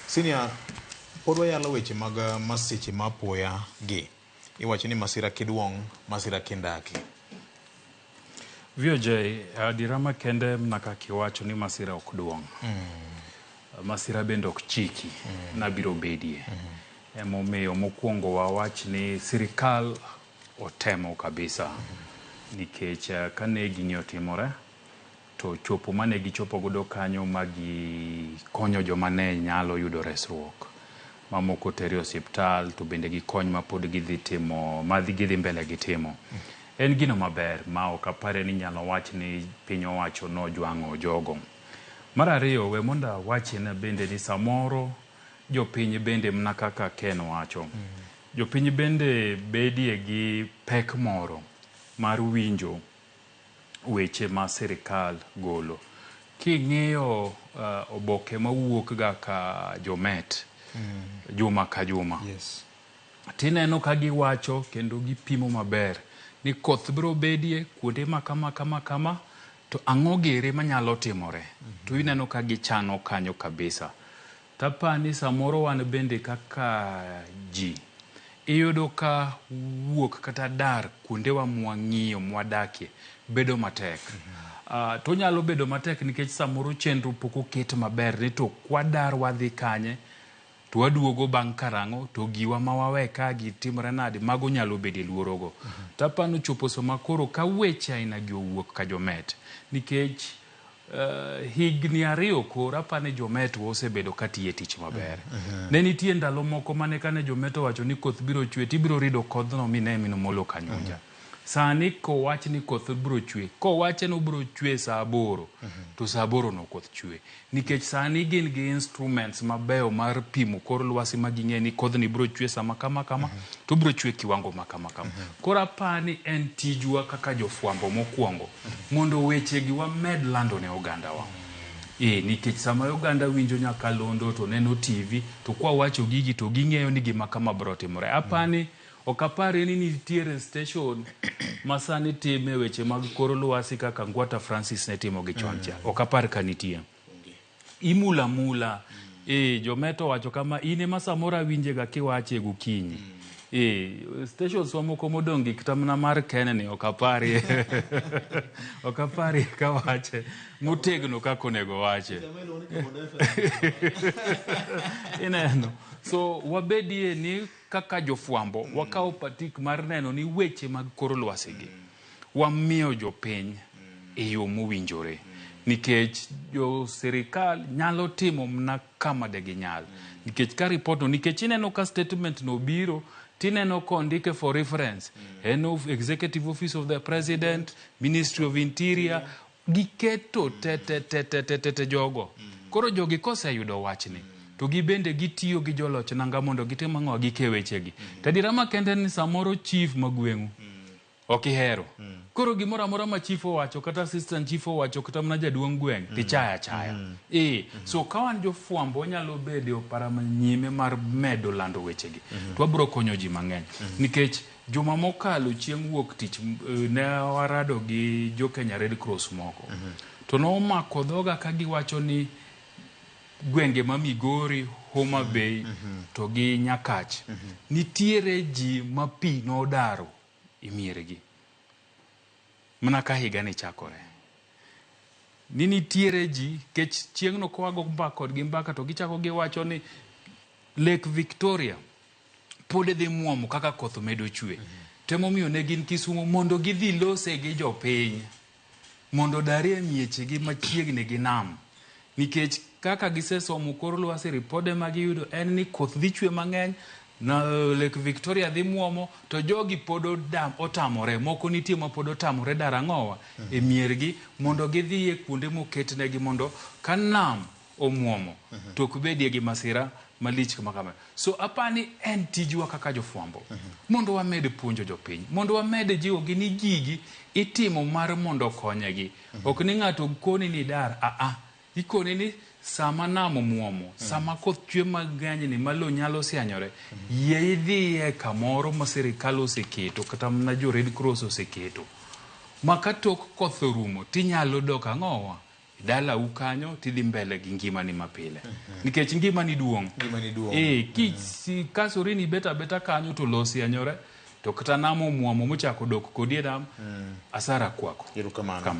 Senior, pod wayalo weche mag masiche ma apoya gi. Iwacho ni masira kiduong', masira kindaki. VOJ, adiera makende mana kaka iwacho ni masira ok duong'. Masira bende ok chiki nabiro bedie. Emomiyo mokwongo wawach ni sirikal otemo kabisa. Nikech kane gini otimore, to chopo mane gichopo godo kanyo ma gikonyo joma ne nyalo yudo resruok. Mamoko oter e osiptal to bende gi kony ma pod gidhi timo, ma gidhi mbele gi timo. En gino maber ma ok apare ni inyalo wach ni piny owacho nojwang'o jogo. Mar ariyo, we mondo awachne bende ni samoro jopiny bende mana kaka Ken wacho, jopiny bende bedie gi pek moro mar winjo weche ma sirikal golo. King'iyo oboke mawuok ga ka jomet juma ka juma, tineno ka giwacho kendo gipimo maber ni koth biro bedie kuonde ma kama kama kama, to ang'o gire manyalo timore. To ineno ka gichano kanyo kabisa. Tapani samoro wan bende kaka ji, iyudo ka wuok kata dar kuondewa mwang'iyo mwadakie bedo matek. To onyalo bedo matek nikech samoro chenro pok oket maber ni to kwadar wadhi kanye, to waduogo bang' karang'o, to giwa ma wawe ka gi timore nade, mago nyalo bedo e luorogo. Tapani ochopo sama koro ka weche aina gi owuok ka jomet, nikech higni 2 koro apani jomet osebedo ka tiyo tich maber. Ne nitie ndalo moko mane kane jomet owacho ni koth biro chwe, tibiro rido kodhno mine minomolo kanyunja. Sani kowach ni koth biro chwe, kowache ni obiro chwe saa 8, to saa 8 no koth chwe. Nikech sani gin gi instruments mabeyo mar pimo kor lwasi ma ging'e ni kodhni biro chwe sama kama kama, to biro chwe kiwango ma kama kama. Koro apani en tijwa kaka jofwambo mokwongo, mondo wechegi wamed lando ne ogandawa. Nikech sama oganda winjo nyakalondo to neno TV, to kwa wacho gigi to ging'eyo ni gima kama biro timore. Apani ok apare ni nitiere station ma sani time weche mag kor lwasi kaka Ngwata Francis ne timo gi chon cha. Ok apar ka nitie. Imula mula. Jometo wacho kama in ema samoro awinjega kiwache gokinyi. Stations wa moko modong' gi kata mana mar Ken ni ok aparie. Ok aparie kawache motegno kaka onego wache. Ineno. So wabedie ni kaka jofwambo wakawo patik mar neno ni weche mag kor lwasi gi wamiyo jopiny e yo mowinjore. Nikech jo sirikal nyalo timo mana kama de ginyal. Nikech ka report no, nikech ineno ka statement no biro, tineno kondike for reference. En of Executive Office of the President, Ministry of Interior, giketo te te te te te te te jogo. Koro jogi koseyudo wachni, to gibende gitiyo gi joloch nanga mondo gitim ang'o, gike wechegi. To adiera makende ni samoro chief ma gweng'u ok ihero. Koro gimoro amora ma chief owacho, kata assistant chief owacho, kata mana jaduong' gweng', tichaya achaya. So ka wan jofwambo wanyalo bedo e opara manyime mar medo lando wechegi. To wabiro konyo ji mang'eny. Nikech juma mokalo chieng' wuok tich ne warado gi jo Kenya Red Cross moko. To nomako dhoga ka giwacho ni gwenge ma Migori, Homa Bay to gi Nyakach nitiere ji ma pi nodaro e miergi mana ka higa ni chakore. Ni nitiere ji, kech chieng'no kwago mbaka kodgi mbaka to gichako giwacho ni Lake Victoria pod dhi muomo kaka koth medo chwe. To emomiyo ne gin Kisumu mondo gidhi lose gi jopiny mondo odarie miechegi machiegni gi nam. Nikech kaka gisesomo kor lwasi, ripode ma giyudo en ni koth dhi chwe mang'eny, na Lake Victoria dhi muomo, to jogi pod otamore, moko nitie ma pod otamore dar ang'owa e miergi mondo gidhiye kuonde moketnegi mondo ka nam omuomo to ok bedie gi masira malich kama kama. So apani en tijwa kaka jofwambo mondo wamed puonjo jopiny, mondo wamed jiwogi ni gigi itimo mar mondo okonygi. Ok ni ng'ato koni ni dar, a ikoni ni sama nam omuomo, sama koth chwe mang'eny ni ma lowo nyalo sianyore, yie idhiye kamoro ma sirikal oseketo kata mana jo Red Cross oseketo. Ma ka tok koth orumo tinyalo dok ang'owa dalau kanyo tidhi mbele gi ngimani mapile nikech ngimani duong'. Ngimani duong'. Kikasori ni bet abeta kanyo to losi anyore to kata nam omwomo mochako dok kodi e nam asara kwako. Erokamano.